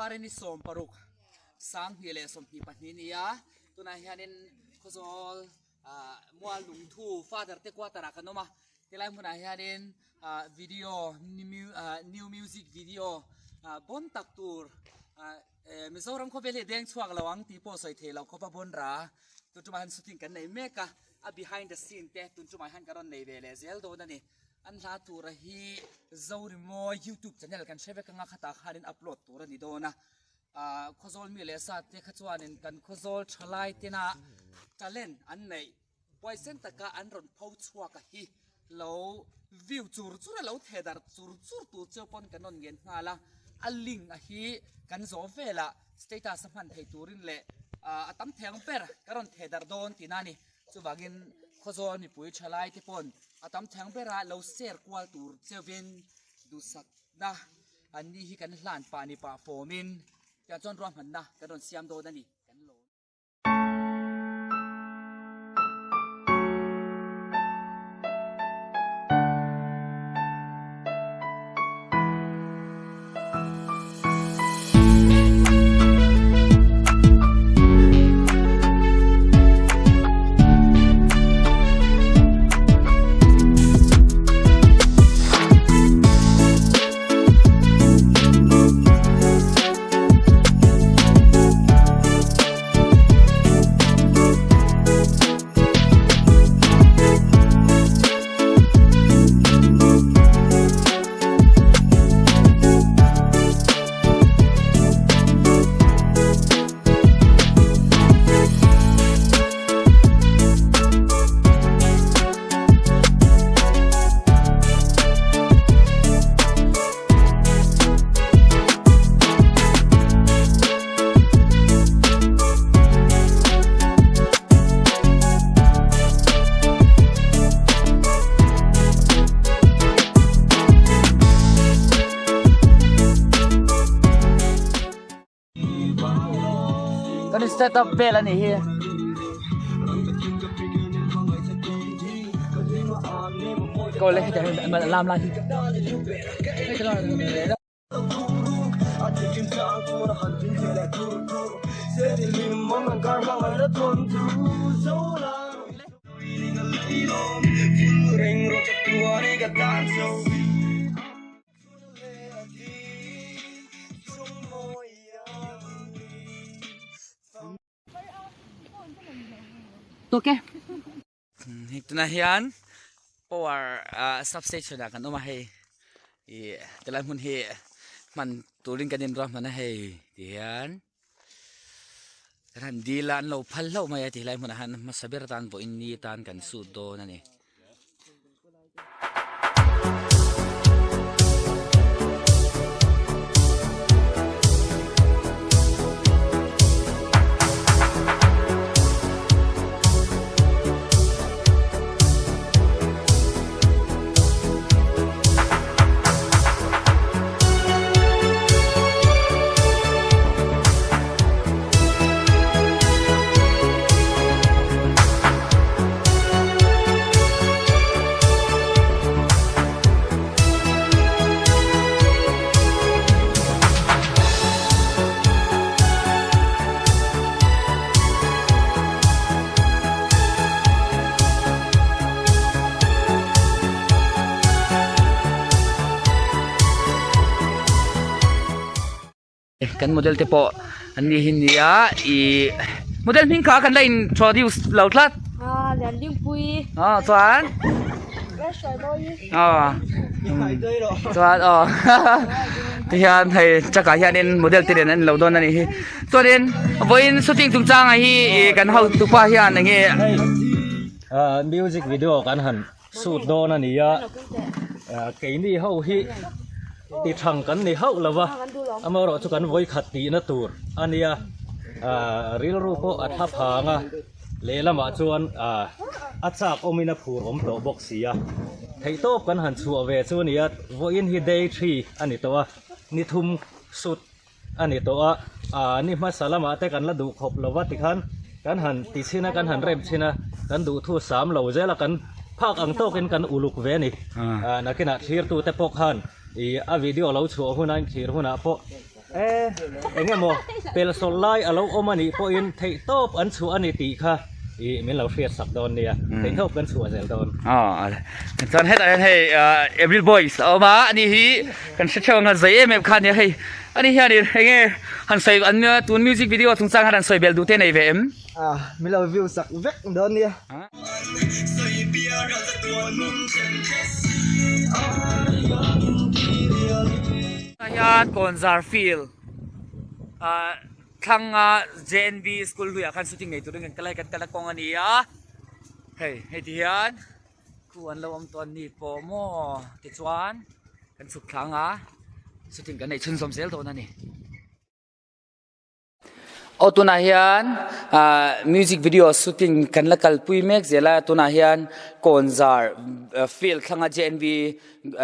January ni 16 2022 ni a tunah hianin Khawzawl ah mual lungthu father te quarter ah kan awm a tilai hmunah hianin ah video new music video ah bawn tak tur ah Mizoram khawvel hi a deng chhuak lo ang tih pawh sawi theih loh khawp a bawn ra tun tumah hian shooting kan nei mek a a behind the scene te tun tumah hian ka rawn nei ve leh zel dawn a ni. An hla tura hi Zorimawi youtube channel kan hre vek anga khatah khanin upload tur a ni dawn a ah Khawzawl mi leh sa te kha chuanin kan Khawzawl thalai tena talent an neih huaisen taka an rawn pho chhuak a hi lo view chur chur a lo theh darh chur chur tur cheu pawn kan rawn ngen nghal a a link a hi kan zawh velah status a hman theih turin leh ah a tam thei ang ber ka rawn theh darh dawn tihna a ni. Chuvangin Khawzawl mipui thalai te pawn a tam theng bera lo share kual tur cheuhin duhsakna an ni hi kan hlan pah ni pah fawmin tiang chuan ruahmanna kan rawn siam dawn a ni. Kan lawm. Kan in set up vel a nih hi. Ko le hetiang hian lam lai hi. Tawk e. Hei tunah hian power ah substation ah kan awm a hei ih tilai hmun hi hman turin kan inruahman a hei ti hian kan han dil a an lo phal hlauh mai a ti lai hmunah hian hmasa ber atan vawiin ni atan kan sut dawn a ni. Kan model te pawh an ni hi nia ih model hming kha kan la introduce lo tlat aw chuan aw chuan aw tihian hei truck ah hianin model te nen an lo dawn a nih hi chuanin vawiin shooting chungchang ah hi ih kan hotupa hian eng nge music video kan han Sut dawn a ni a, keini ho hi ti thang kan ni hauh lo va, amaherawh chu kan vawikhat tihna tur a nia, rilru pawh a tha phang a, lehlamah chuan a chak awmin a phur awm tawh bawk si a, theihtawp kan han chhuah ve chu a ni a, vawiin hi day three a ni tawh a, ni thum sut a ni tawh a, aaa ni hmasa lamah te kan la duh khawp lo va tikhan kan han ti chhin a kan han rem chhin a kan duh thu sam lo zel a kan phak ang tawkin kan uluk ve a ni aaa nakinah thlir tu te pawh khan ih a video lo chhuah huna in thlir hunah pawh. E eng emaw pelsawlh lai a lo awm a nih pawhin theihtawp an chhuah a ni tih kha ih min lo hriat sak dawn nia, theihtawp kan chhuah zel dawn. Aw chuan hetah hian hei April Boys a awm a, ani hi kan hre theuh ang a zei em em kha a nia hei ani hianin eng nge han sawi an tun music video chungchang khan han sawi belh duh te nei ve em? A min lo view sak vek dawn nia. Tah hian Kawnzar field ah thlanga JNV school hluiah khan shooting nei turin kan kal a hei kan kal a kawng a ni a hei hei ti hian khu an lo awm tawh an ni pawh maw tichuan kan chhuk thla ang a shooting kan nei chhunzawm zel dawn a ni. Aw tunah hian ah music video shooting kan la kalpui mek zel a tunah hian kawnzar field thlanga J N V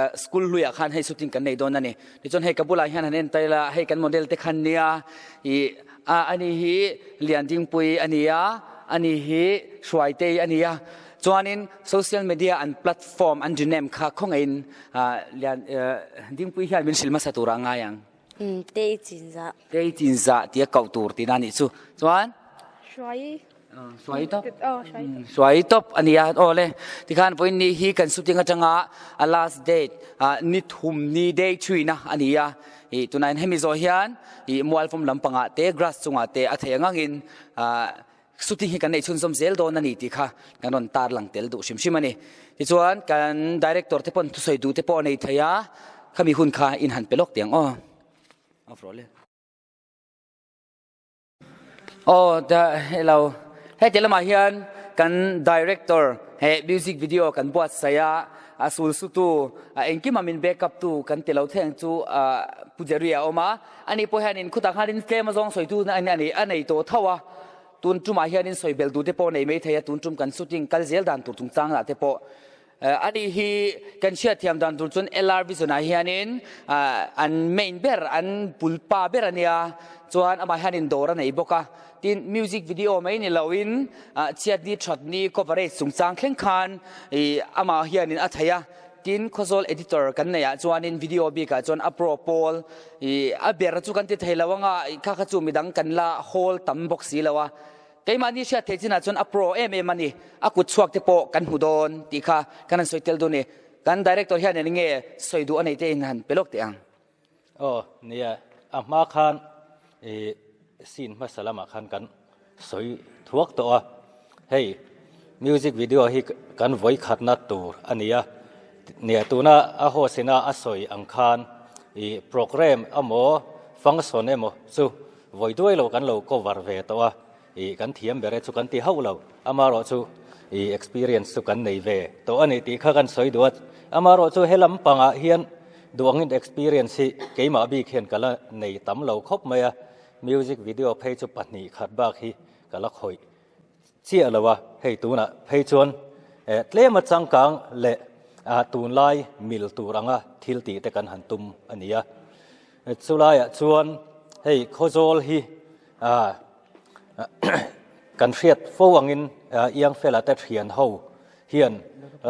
ah school hluiah khan hei shooting kan nei dawn a ni tichuan hei ka bulah hian han en tail a hei kan model te khan nia ih ah ani hi Liandingpui a ni a ani hi Hruaitei a ni a chuanin social media an platform an rename kha khawngaihin ah Lian ah Dingpui hian min hrilh hmasa turah a ngai ang. Umm tei chin zah. Tei chin zah tia koh tur tihna a nih chu. Chuan? Hruai. Hruai tawp. Hruai tawp a nia. Aw le. Tikhan vawiin ni hi kan shooting atanga a last date ni thum ni day thuina a ni a. Ih tunah hian hemi zawh hian ih mualfawm lampangah te grass chungah te a thei ang angin shooting hi kan neih chhunzawm zel dawn a ni tih kha kan rawn tar lang tel duh hrim hrim a ni. Tichuan kan director te pawn thusawi duh te pawh a nei thei a, khami hun kha in han pe lawk teh ang aw. Off rawh le. Aw da hello heti lamah hian kan director he music video kan buatsaih a, a sul sutu a engkima min backup tu kan ti lo thei ang chu Pu Jerry a awm a. Ani pawh hianin khutah khanin tlem azawng sawitu a nei a nei tawh tho a, tun tumah hianin sawi belh duh te pawh a nei mai thei a, tun tum kan shooting kal zel dan tur chungchang lah te pawh ani hi kan hriatthiam dan tur chuan LR Vision ah hianin an main ber an pulpa ber a nia, chuan amah hianin dawr a nei bawk a, tin music video mai ni loin chhiatni thatni coverage chungchang thleng khan amah hianin a thei a. Tin, Khawzawl editor kan neih ah chuanin video bik ah chuan a pro pawl i a ber chu kan ti thei lo anga kha kha chu midang kan la hawl tam bawk si lo a. Keimahni hriat theih chinah chuan a pro em em a ni, a kut chhuak te pawh kan hmu dawn tih kha kan han sawi tel dun i. Kan director hian eng nge sawi duh a nei te in han pe lawk teh ang. Aw, nia, a hma khan i scene hmasa lamah khan kan sawi thuak tawh a, hei music video hi kan vawi khatna tur a ni a, nia tuna a host ina a sawi ang khan i program emaw function emaw chu vawi duai lo kan lo cover ve tawh a, i kan thiam ber e chu kan ti hauh lo, amaherawh chu i experience chu kan nei ve tawh a ni tih kha kan sawi duh a, amaherawh chu he lampangah hian duangin experience hi keimah bik hian ka la nei tam lo khawp mai a, music video phei chu pahnih khat bak hi ka la khawih chiah lo a, hei tunah phei chuan tlema changkang leh tunlai mil tur anga thil tih te kan han tum a ni a, chulaiah chuan hei Khawzawl hi Kan hriat fo angin Iangfela te thian ho hian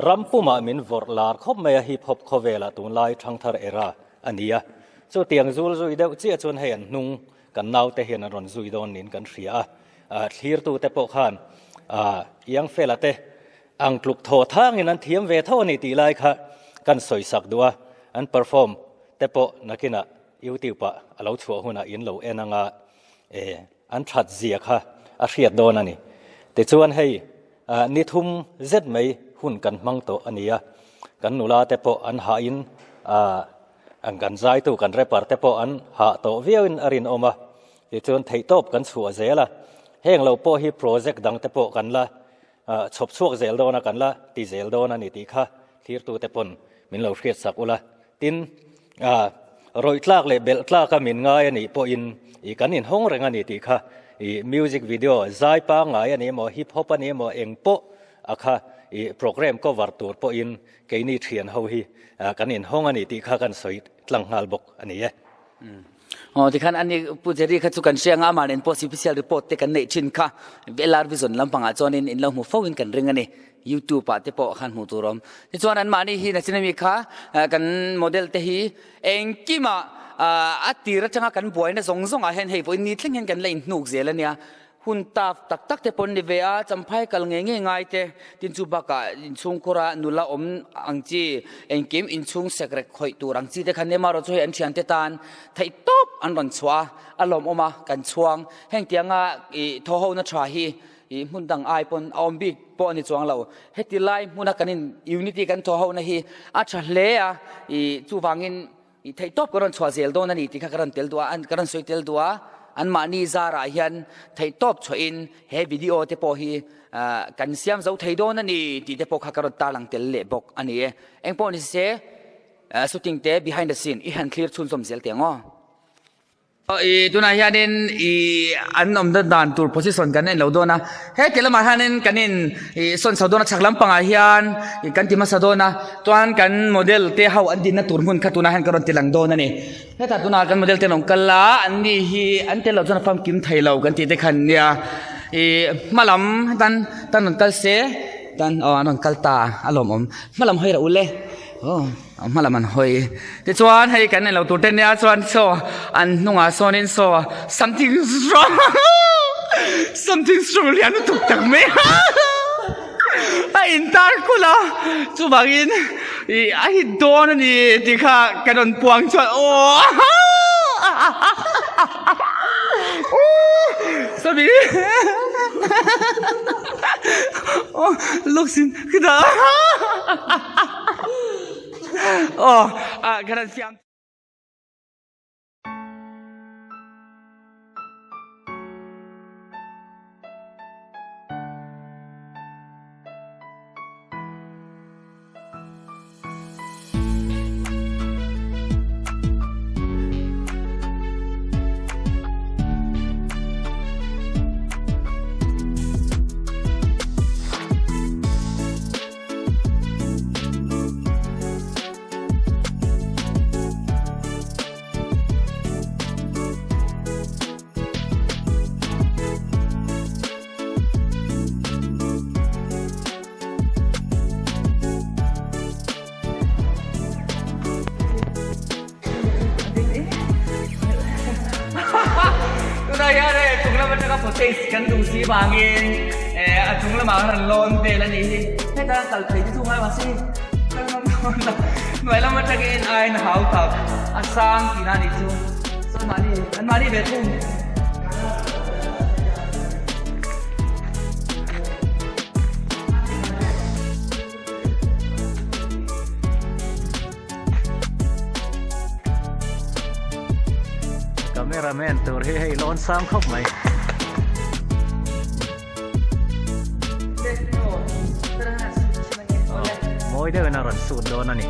ram pumah min vawrh lar khawp mai a, hip hop khawvelah tunlai thangthar era a ni a. Chutiang zul zui deuh chiah chuan hei an hnung kan naute hian an rawn zui dawn niin kan hria a. Thlirtute pawh khan Iangfela te ang tluk thaw thangin an thiam ve tho a ni tih lai kha kan sawisak duh a, an perform te pawh nakinah YouTube ah a lo chhuah hunah in lo en anga e an that zia kha a hriat dawn a ni. Tichuan hei ni thum zet mai hun kan hmang tawh a ni a, kan nula te pawh an hahin kan zaitu kan rapper te pawh an hah tawh viauin a rinawm a, tichuan theihtawp kan chhuah zel a, heng lo pawh hi project dang te pawh kan la chhawp chhuak zel dawn a, kan la ti zel dawn a ni tih kha thlirtute pawn min lo hriat sak ula. Tin, rawih tlak leh belh tlaka min ngai a nih pawhin ih kan inhawng reng a ni tih kha ih music video zai pangngai a ni emaw hip hop a ni emaw eng pawh a kha ih program cover tur pawhin keini thian ho hi kan inhawng a ni tih kha kan sawi tlang nghal bawk a ni e. Aw tikhan ani Pu Jerry kha chu kan hria anga amah nen pawh cpcl report te kan neih thin kha LR Vision lampangah chuanin in lo hmu fo in kan ring a ni. YouTube ah te pawh khan hmuh tur a awm. Tichuan anmahni hi nachin ami kha kan model te hi engkimah A tir atanga kan buaina zawng zawngah hian hei vawiin ni thleng hian kan la inhnuk zel a nia. Hun taf tak tak te pawh an ni ve a, champhai kal ngei ngei ngai te, tin chu bakah inchhungkhura nula awm ang chi, engkim inchhung sekrek khawih tur ang chi te kha nia marawh chu hei an thiante tan theih tawp an rawn chhuah a, a lawmawm a, kan chhuang. Heng tianga ih thaw hona tha hi ih hmun dang ai pawn a awm bik pawh a ni chuang lo. Heti lai hmuna kan in unity kan thaw hona hi a tha hle a, ih chuvangin I theih tawp ka rawn chhuah zel dawn a ni tih kha ka rawn tel duh a, ka rawn sawi tel duh a, anmahni zarah hian theih tawp chhuahin he video te pawh hi kan siam zo thei dawn a ni tih te pawh kha ka rawn tarlang tel leh bawk a ni e. Eng pawh ni se shooting te behind the scene i han thlir chhunzawm zel teh ang aw. I tunah hianin i an awmna dan tur position kan en lo dawn a, heti lamah hianin kan in i sawn chho dawn a chhak lampangah hian i kan ti hmasa dawn a, chuan kan model te ho an dinna tur hmun kha tunah hian ka rawn ti lang dawn a ni. Hetah tunah kan model te an rawn kal a, an ni hi an tel loh chuan a famkim thei lo kan tih te khan nia, i hma lam tan tan rawn kal se tan aw an rawn kal ta a lawmawm, hma lam hawi rah ule aw. Hma lam an hawi. Tichuan hei kan enlo tur te nia chuan saw an hnungah sawnin saw something strong something strong lian lutuk tak mai a intar kulh a chuvangin ih a hit dawn a ni tih kha kan rawn puang chuan aw sawmi aw luksin khitah. Aw ah ka ran fiam. Tunah hian hei chung lam atanga footage kan duh si vangin eh a chung lamah khan an lawn vel a nih hi heta kal phei te chu ngai mahse kal ngam dawn lo hnuai lam atangin a in hau tak a sang tihna a nih chu chuan mahni an mahni ve thung. Cameraman tur hi hei lawn sang khawp mai. Mawi deuhin a rawn sut dawn a ni.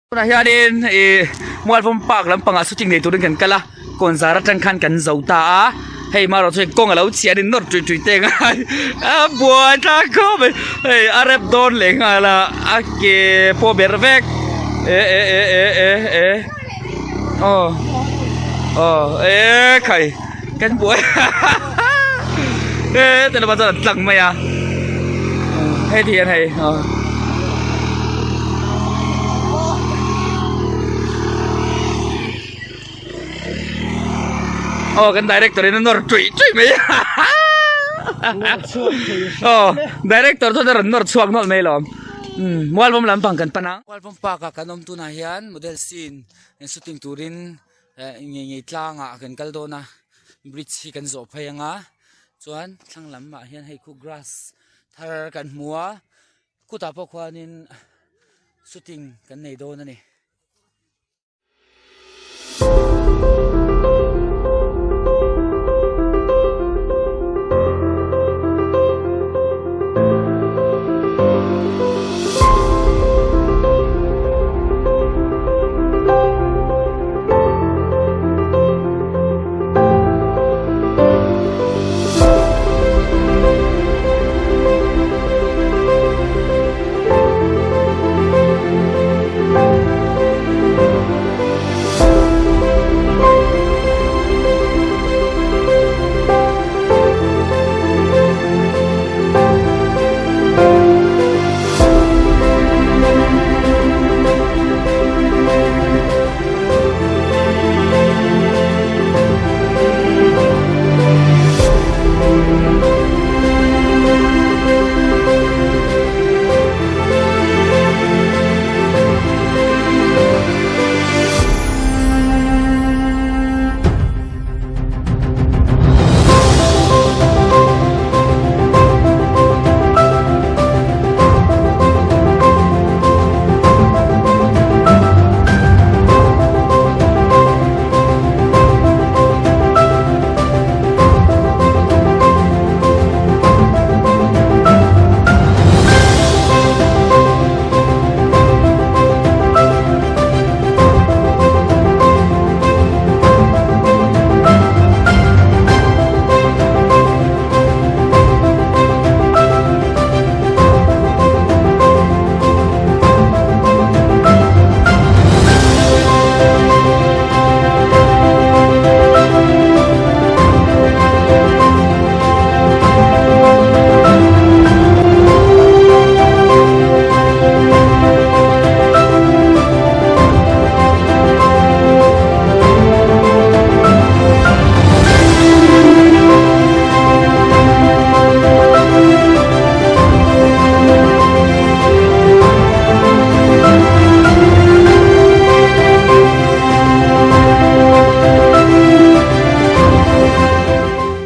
Tunah hianin ih Mualvawm park lampangah shooting nei turin kan kal a kawnzar atang khan kan zo ta a hei marawh chu hei kawng alo chhiah a ni nawr tui tui te ngai a buai thlak khawp mai hei a rep dawn leh nghal a a ke pawh ber vek e e e e e e aw aw e khai kan buai e te lamah chuan an tlang mai a hei ti hian hei aw. Aw kan director in a nawr tuih tuih mai aw director chuan a rawn nawr chhuak nawlh mai alawm umm Mualvawm lampang kan pan a. Mualvawm park ah kan awm tunah hian model scene shooting turin eh ngei ngei tlangah kan kal dawn a bridge hi kan zawh phei anga chuan thlang lamah hian hei khu grass thar kan hmu a khutah pawh khuanin shooting kan nei dawn a ni.